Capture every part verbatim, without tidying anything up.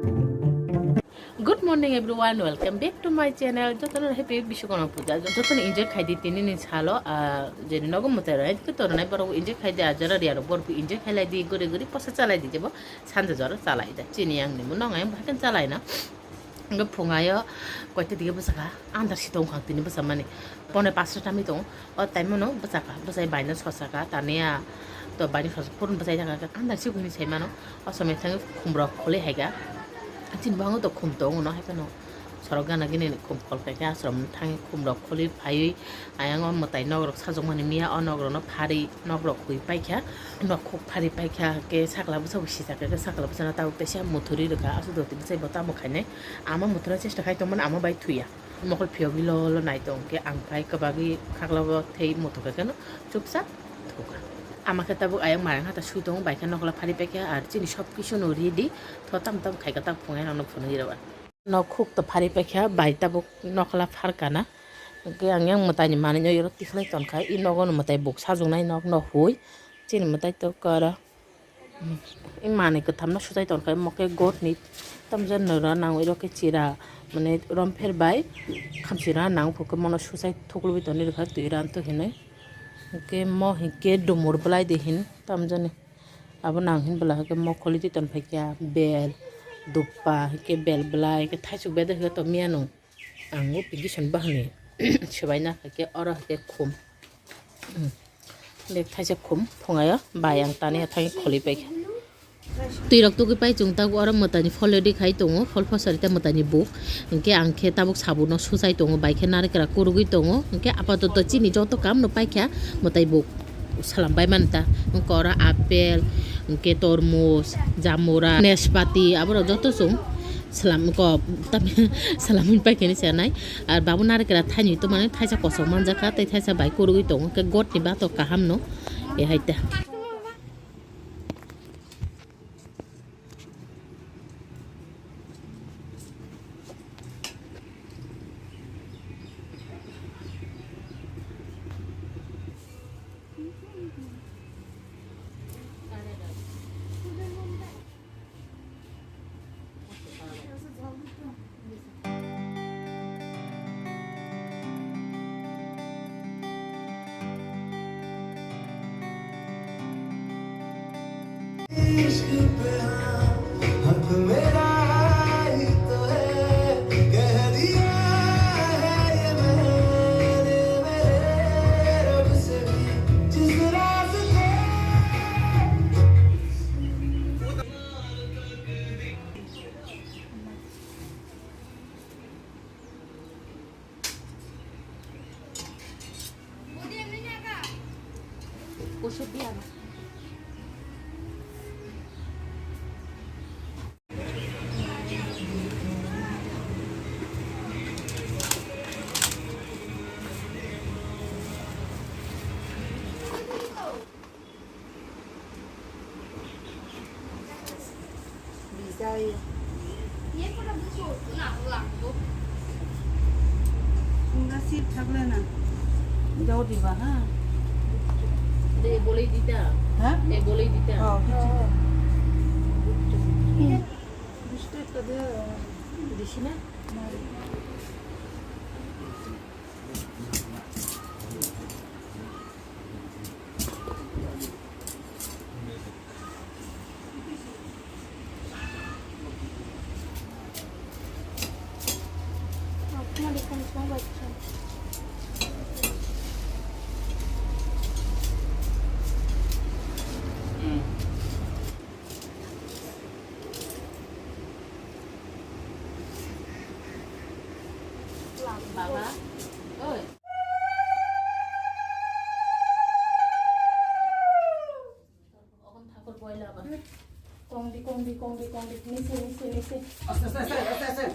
Good morning everyone, welcome back to my channel. Jotono happy Biswakarma puja. Jotono enjoy khai di tini ni salo, ah, jeni nogo mwtai rok hai khe toronai borok enjoy khai di, ajara riya rok borok enjoy khai lai di, guri guri posa chalai di jebo sanja jora chalai da. Chini ang ni mo nong ayang bahai khe chalai na. Hingke phungayo koita dige bwsakha, andar si tong khang tini bwsamani. Pone pasra tamni tongo. O taimono bwsakha, bwsai baino sosaka, taniya to baino sosa phurun bwsai thangkha, andar si hwnwi sai mano. O somoi thangwi khumrok kholi haika. Chini bangwi to khum tongo no, hai phano sorok gana gini khum khol khaikha, aswrwng thangwi khumrok kholi phaiwi ayang o mwtai nokrok sajwkmani miya, o nokrokno phari nokrok hui paikha, nokhuk phari paikha, ke sakla bwsa bo sijak khe, sakla bwsano tabuk teisa muthuri rwkha, aswk doti bwsai bo tamo khainai. Ama muthurna chesta khai tongmani ama bai thuya. Mokol phiyogwi lo lo nai tong khe ang phai kwbagwi khaklabo thei muthuk khe kheno chupsa thukha. Ama khe tabuk ayang mayang hata sui tongo, bai khe nokla phari paikha, ar chini sob kisu no ready, tho tam tam khaika tak phungai rokno phunui rw. Nok khuk to phari paikha, bai tabuk nokla pharkana. Hwnkhe ang yang mwtai ni manwi no oro tikhlai tonkha, i nogo no mwtai buk sajwknai nok no hui. Chini mwtai to kara. I manwi kwtham no suchai tonkha, omo khe god ni tamjani nangwi rw khe chira, mane rompher bai khamchira nang phukhe mono suchai thuklubui tonwi rwkha twi ran to hinwi. Hwnkhe mo hinkhe dumur bwlai de hin tamjani. Abo nang hin bwla hwnkhe mo kholi twi tonphaikha bel, duppa, hinkhe bel bwlai, hinkhe thaisuk bedek hwnkhe to miya nung. Ang o application bahani swbaina hwnkhe oro hwnkhe khum. Hmm. Bek thaisa khum phungayo bai ang tani thangwi kholi paikha. Twi rok tugwi pai chwng tabuk oro mwtani phol ready khai tongo, phol phosari ta mwtani buk. Hinkhe ang khe tabuk sabuk no suchai tongo, bai khe narikra kurugwi tongo. Hinkhe apatoto chini joto kam no paikha mwtai buk salam bai mani ta. Hinkhe oro apple, hinkhe tormos, jamura, nespati, aborok joto chwng salam ko, salam paikha ni sanai. Ar babu narikra thaini to mane thaisa kosok manjakha, tei thaisa bai kurugwi tongo, hinkhe god ni batok kaham no. E hai ta. इश्क पे हाँ, हक मेरा ही तो है, कह दिया है ये मैंने मेरे रब से भी, जिस राज को Bisai. Enggak sih, thakle na. Jauh di bawah. De boleh dita. Hah? De boleh dita. Oh, gitu. Iya. Bista itu dia. Di sini? Baba, oi. Kongdi, kongdi, kongdi, kongdi, nisi, nisi, nisi. Aste, aste, aste, aste, aste.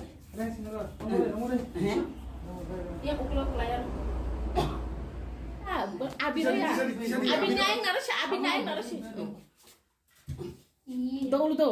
Iya, ukulok layar. Ah, abi, abi naik narusi, abi naik narusi. Dol do.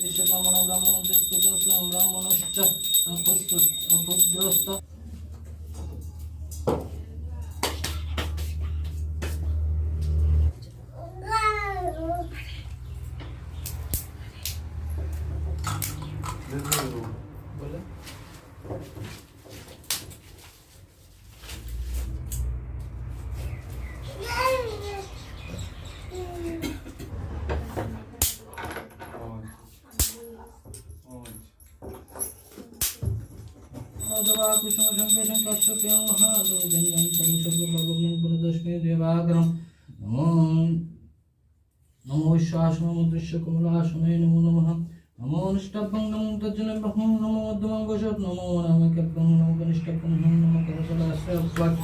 Brahmano brahmano jeskudrosto brahmanoscha kustrasta. Kusumasangkasayo mahāseno janyantaṃ sabbapapaṃ pūnato tasmai devagraham. Namo Namo Vishvāsana Mantrasya Kamalāsanaya Namo Namaha. Namo Anushtubhyaṃ Namo Tarjinābhyaṃ Namo Madhyamāgaccha Namo Anāmikābhyaṃ Namo Kanisthabhyaṃ Namo Karasalāsrayabhyaṃ.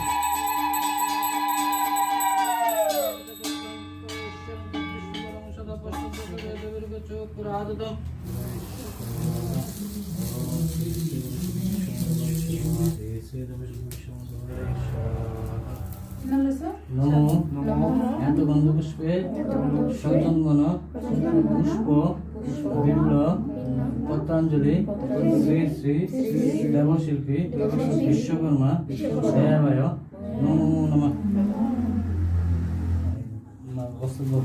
Namo, namo, namo, yanto gandho pushpe, soitan gono, pushpo, bimlo, patanjali, sri sri, devo shilpi, vishwakarma, devayo, namo namah. Ma, gosto do.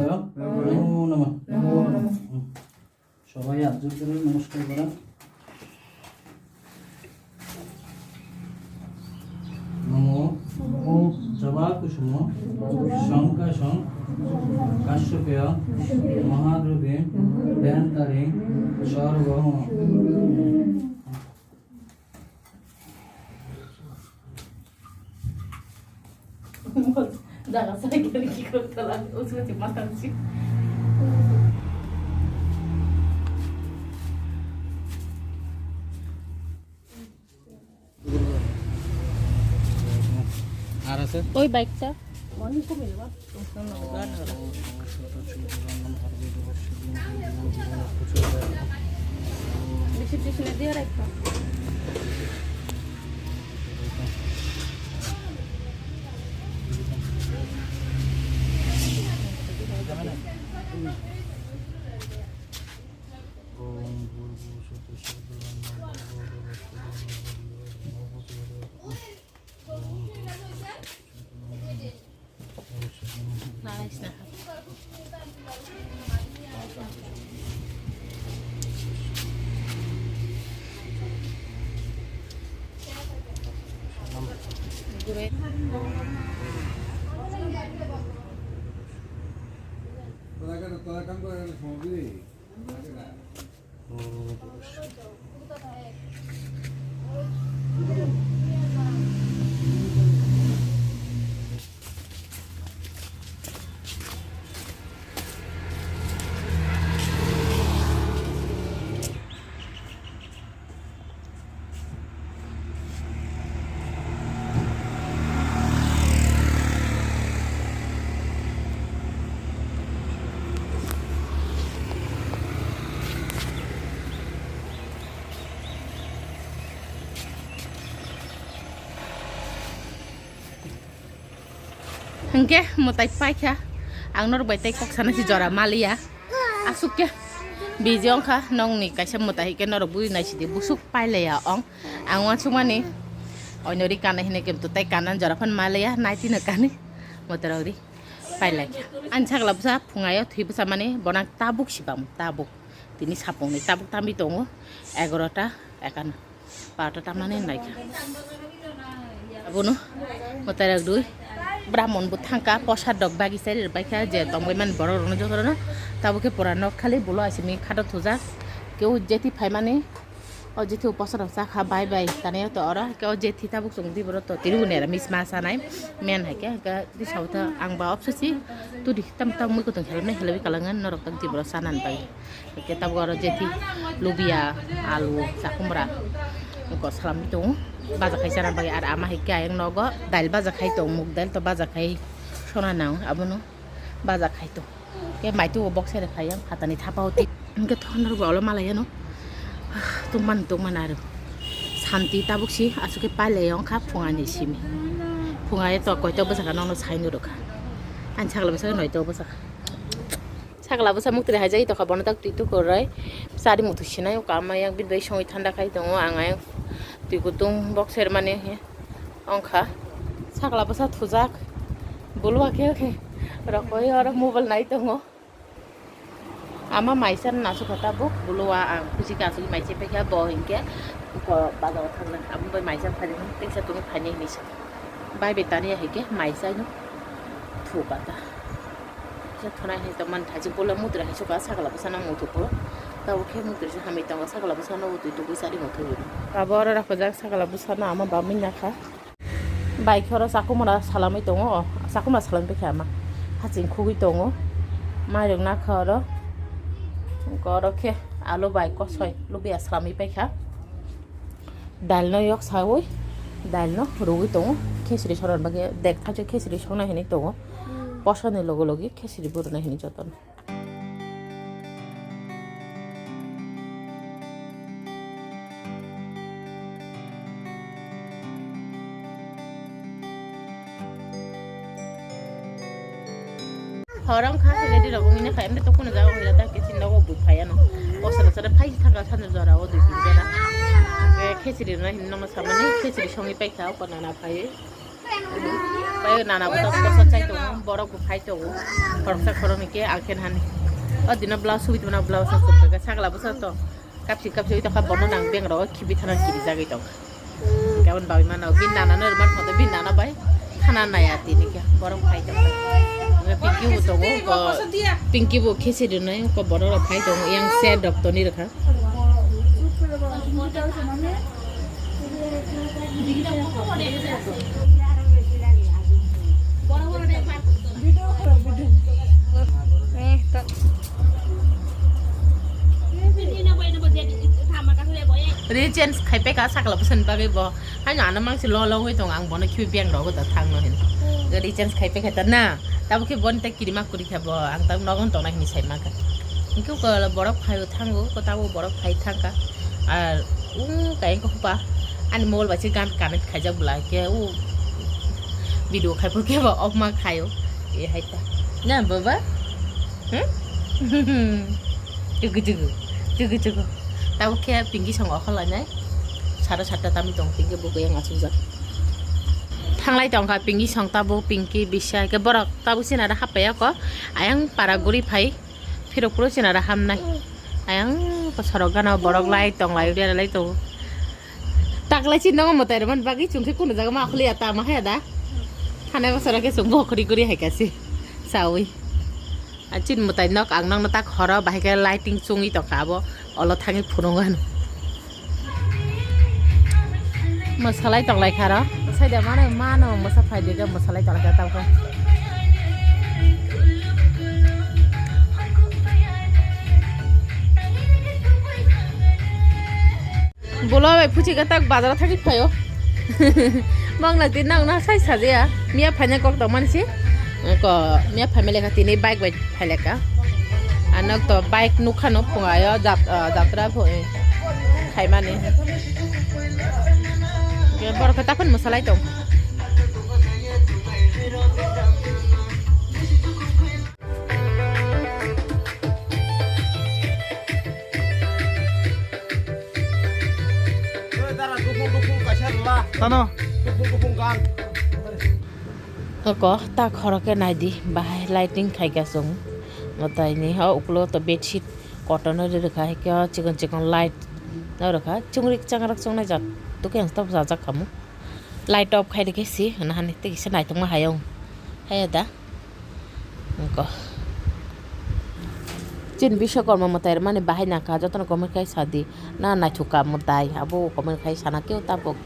Ayo, namo namah. Namo namah. সবাই হাত জোড় করে নমস্কার করা। নমো জবা কুসুম শঙ্কাশং কাশ্যপেয় মহাদ্রবী বেন্তারিং সর্ব। Jaga saya kira kira telah usut di mata sih. Oi, bike ta. Bisi bisi na dia raikha. Hwnkhe mwtai paikha, ang norok bai tei kok sana si jora maliya. Aswk khe busy wngkha, nokni kaisa mwtai hai khe norok bui naisidi busuk pailaiya ong. Ang uansukmani oino ri kanai hinui khe tei kanani jora phano maliya, naitino kanwi mwtai rok ri pailaikha. Ani sakla bwsa phungayo thwi bwsa mani bono tabuk sibam tabuk. Tini sapungni tabuk tamwi tongo egarota ekana. Pata tamnani naikha. Abono mwtai rok dui. Brahmon bo thangkha, posad rok bagi sai rwbaikha, je tongbai mani borok rokno joto rokno. Tabuk khe pura nok khali, bolo asimi khato thujak. Keu jethi phaimani, o jethi o posad rok chakha, bai bai. Tani to oro, keu jethi tabuk chwng di borok to tini bo nera mis ma sanai. Men hai khe, hwnkhe di sabotha ang ba opsa si. Tudi tam tam mui kutung helmai helmai kalangan norok tak di borok sanan bai. Hwnkhe tabuk oro jethi lubia, alu, chakhumra, Ko salam tongo. Baja khai chana bagwi ar ama hai khe ayang nogo dail baja khai tongo, muk dail to baja khai sona nang abono baja khai to. Ke maitu o box sere khai yang hatani thapa oti. Hingke thondor bo olo malai ano. Tungman tungman aro. Santi tabuk si asuk ke pailai wngkha phunga ni simi. Phunga e to koito bwsaka nono sai nurukha. Ani sakla bwsaka noito bwsaka. Sakla bwsa muktri haijak tokha bono tak twi tukuroi. Sari mutu sinai o kama yang bit bai songwi thanda khai tongo ang ayang twi kutung box sere mani he. Wngkha sakla bwsa thujak. Bulu akhe akhe rokoi oro mobile nai tongo. Ama maisa nasu kha tabuk buluwa ang kuchi ka asuk mai chepai kha bo hinkhe ko bazar o thangna abo bai maisa phai tengsa tungwi phaini hinwi sa bai bai tani hai khe maisa no thu kata. Khe thonai hai tongmani thaichi bolo mutre hai suka sakla bwsano muthupro tabuk khe mutre se hamwi tongo sakla bwsano utwi tugwi sari muthupro. Abo oro rakhojak sakla bwsano ama bamwi nakha. Bai khe oro chakumra salamwi tongo, chakumra salamwi paikha ama. Haching khugwi tongo. Mairok nakha oro. Oro khe alu bai kosoi lubiya salamwi paikha. Dal no yok sawi, dal no rugwi tongo. Khesri soror bagwi dek thajo khesri songna hinwi tongo. Posoni logo logi khesri buruna hinwi jotono. Horong kha ready rok wngwi kha emne tokno jaga wngwi ta kisin nogo bui phaya no. Osara sara phai thaka sanu jora o dui tin jora. Khechiri no hin no samani khechiri songwi paikha o nana phai. Bai nana bo tok kosa chai tongo, borok bo phai tongo. Khoroksa khoroknwi khe ang khe hani. O dino blouse subi tongmani blouse ang chukha khe sakla bwsa to. Kapsi kapsi oi tokha bono nang beng rogo khibi thana kiri jagwi tong. Kabon bawi mano bin nana no rwman photo bin nana bai thana naya tini khe borok phai tong. Pinki bo tongo ko Pinki bo khesi rwnai ko borok rok phai tongo yang ser dok toni rwkha. Rechange khai peka sakla bwsani bagwi bo. Haino ano mangsi lo lo wngwi tongo, ang bono khibi beng rogo da thangno hin. Rechange khai peka ta na. Tabo khe boni ta kirima kuri kha bo, ang ta nogon tongna hini sai maka. Hingke ko borok phai thango, ko tabo borok phai thangka. Ar u kain ko pa ani mobile bai se gan connect khaijak bwla ke u video khai pore ke ba off ma khaio. E hai ta. Na baba? Hmm? Chugu chugu. Chugu chugu. Tabo khe Pinky song okhol lainai. Sara satta tami tong Pinky bo yang asujak. Thanglai tongkha Pinky song tabo Pinky bisa ke borok tabo sinara hapaya ko. Ayang para guri phai. Phirok phuru sinara hamnai. Ayang ko sorok gana borok lai tong lai ria lai to. Taklai si nongo motai rwmani bagwi chwng khe kunu jaga ma akhli ya ta ma haya da. Thane bosora khe chwng bo khuri khuri hai kasi. Sawi. A chin motai nok ang nokno tak horo bahai khe lighting chungwi tongkha abo olo thangwi phunukgo ano. Mwsalai tonglai kha ro. Sai de mano mano mwsa phai de mwsalai tonglai kha tamo. Bolo bai phuchi ka tak bazar thagi phaio. Mangla tin nang na sai saje ya. Miya phanya kok tong mansi. Ko miya family ka tini bike bai phaileka. Anok to bike nukha no phunga yo jat-, ah, jatra phu-, eh, khaimani. Ke borok khe taphun mwsalai tong. Tano. Oko ta khoro khe nai di, bahai lighting khai kha chwng. Mwtai ni ho ukulo to bedsheet cotton no ri rwkha, hai khe o chikon chikon light no rwkha. Chungri changrak chungnai jat to khe ang tabuk chajak khamu. Light off khai rwkhe si hwnna hani tei kisa naithokma hayung. Haya da. Oko. Chini Biswakarma mwtai rwmani bahai nangkha, jotono comment khai sadi. Na naithok ka mwtai, abo comment khai sana khe tabuk.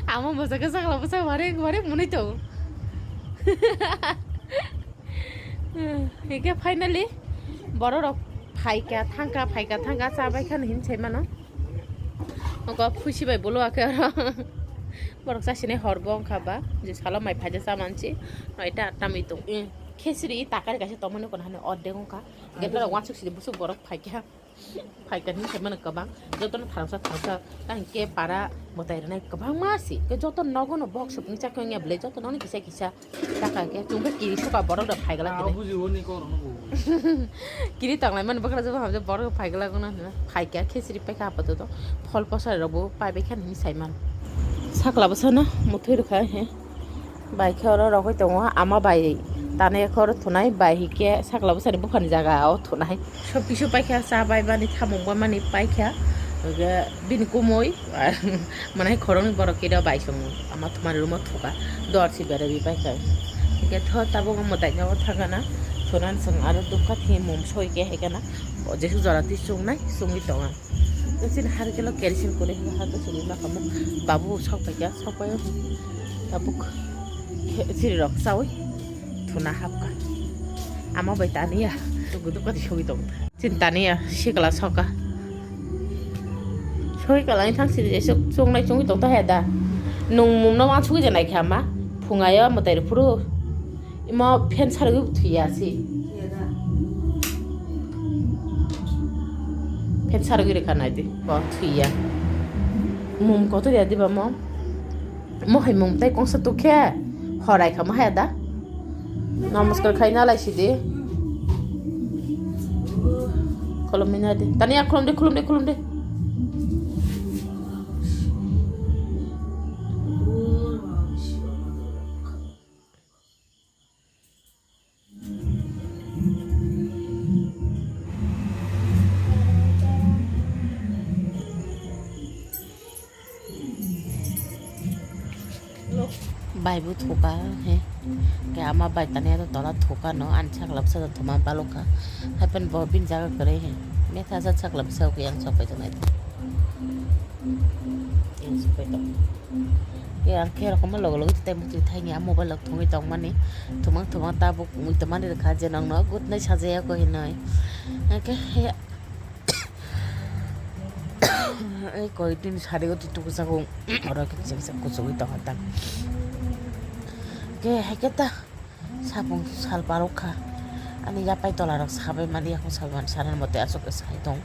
Amo bwsakhe sakla bwsa warek warek mwnwi tongo. Hingke finally borok rok phaika thangka, phaika thangka, cha bai khani hin sai mano. Oko phusi bai bolo akhe oro. Borok cha sini hor bo wngkha ba, je salo mai phaija cha mansi, noita tamwi tong. Khesri takari kaisa tongmani kono hani ordek wngkha. Hingke borok wansuk sidi busuk borok phaikha. Phaikha hinwi saimano kwbang, jotono tharoksa tharoksa, tang khe para mwtai rwnai kwbangma si, khe joto nogo no box sopni chakhe wngya bwle, joto nono kisa kisa chakha khe, chwng khe kiri suka borok rok phaigala kiri. Kiri tonglaimani bwkra jabo hamjak borok rok phaigala gwnang hwnwi phaikha, khesri paikha apatoto, phol pwsari rok bo paibai kha hinwi saimano. Sakla bwsano mwthwi rwkha he. Bai khe oro rogwi tongo, ama bai tanai khe oro thunai, bai hikhe sakla bwsani buphani jaga o thunai. Sob kisu paikha, cha bai mani, thamung bai mani paikha, hwnkhe bini kumui manai khoroknwi borok kida bai song ama thumani room o thuka, dor si beraiwi paikha. Hwnkhe tho tabuk mwtai nogo thangana, thunani chwng aro dukha thwi mum soi khe haikhe na, o jesu jora twi chungnai, chungwi tonga. Chini hari kelo kerosene kwrwi hwnwi ha to chini ma kamo babu sok paikha, sok pai tabuk chini rok chawi thuna hapkha. Ama bai taniya to gudu kati sogwi tong. Chini taniya sikla soka. Sogwi kala thang sini jesuk chungnai chungwi tong ta heda. Nung mumno ma sugwi janai kha ma phungayo mwtai rw phuru. Imo fan sarwi thwiya si. Fan sarwi rwkha nai di. Bo thwiya. Mum kotor ya diba mo? Mo hai mum tai kongsa tukhe. Horai kha mo hai da. Namaskar khai na lai si di. Khulumwi na di. Tani ya khulum di, khulum di, khulum di. Bai bo thoka he. Ke ama bai tani ato tola thoka no, ani sakla bwsa thoma balokha. Haipan bo bini jaga kwrwi he. Metha sa sakla bwsa yang sok pai tongnai. Yang sok pai tong. Ke ang khe rokom logo logo tai mutwi thaini a mobile rok thungwi tongmani. Thumang thumang tabuk mui tongmani rwkha je nokno gutnai sajaya ko hinoi. Hwnkhe he, ei koi tin sari o tuku jago oro khe chengsa kuchugwi tongo ta. Ke haikhe ta. Sapung sal parok kha. Ani yapai tola rok sabai mani yakung sabai mani sanani mote aswk sai tong.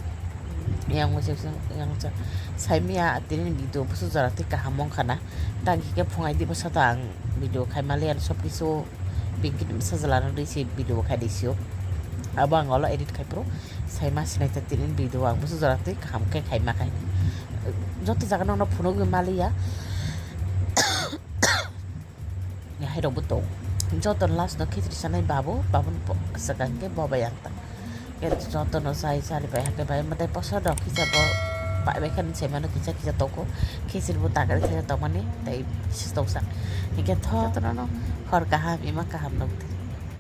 Yang mujung yang sa sai miya tini video busu jora tei kaham wngkha na. Tang khe phungai di bwsa to ang video khai mali ang sob kisu pink ni bwsa jala rok risi video khai risi o. Abo ang olo edit khai pro sai ma sinai ta tini video ang busu jora tei kaham khe khai ma khai. Joto jaga nokno phunugwi maliya. Hai rok bo tong. Joto last no khichri sanai babu, babu ni po-, swkang khe bo bai ang ta. Khe joto no sai sari bai hakhe bai mwtai posa rok kisa bo bai bai khe sai mano kisa kisa toko. Khichri bo takari khe tongmani tei kisa toksa. Hingkhe tho joto no hor kaham ima kaham nukdi.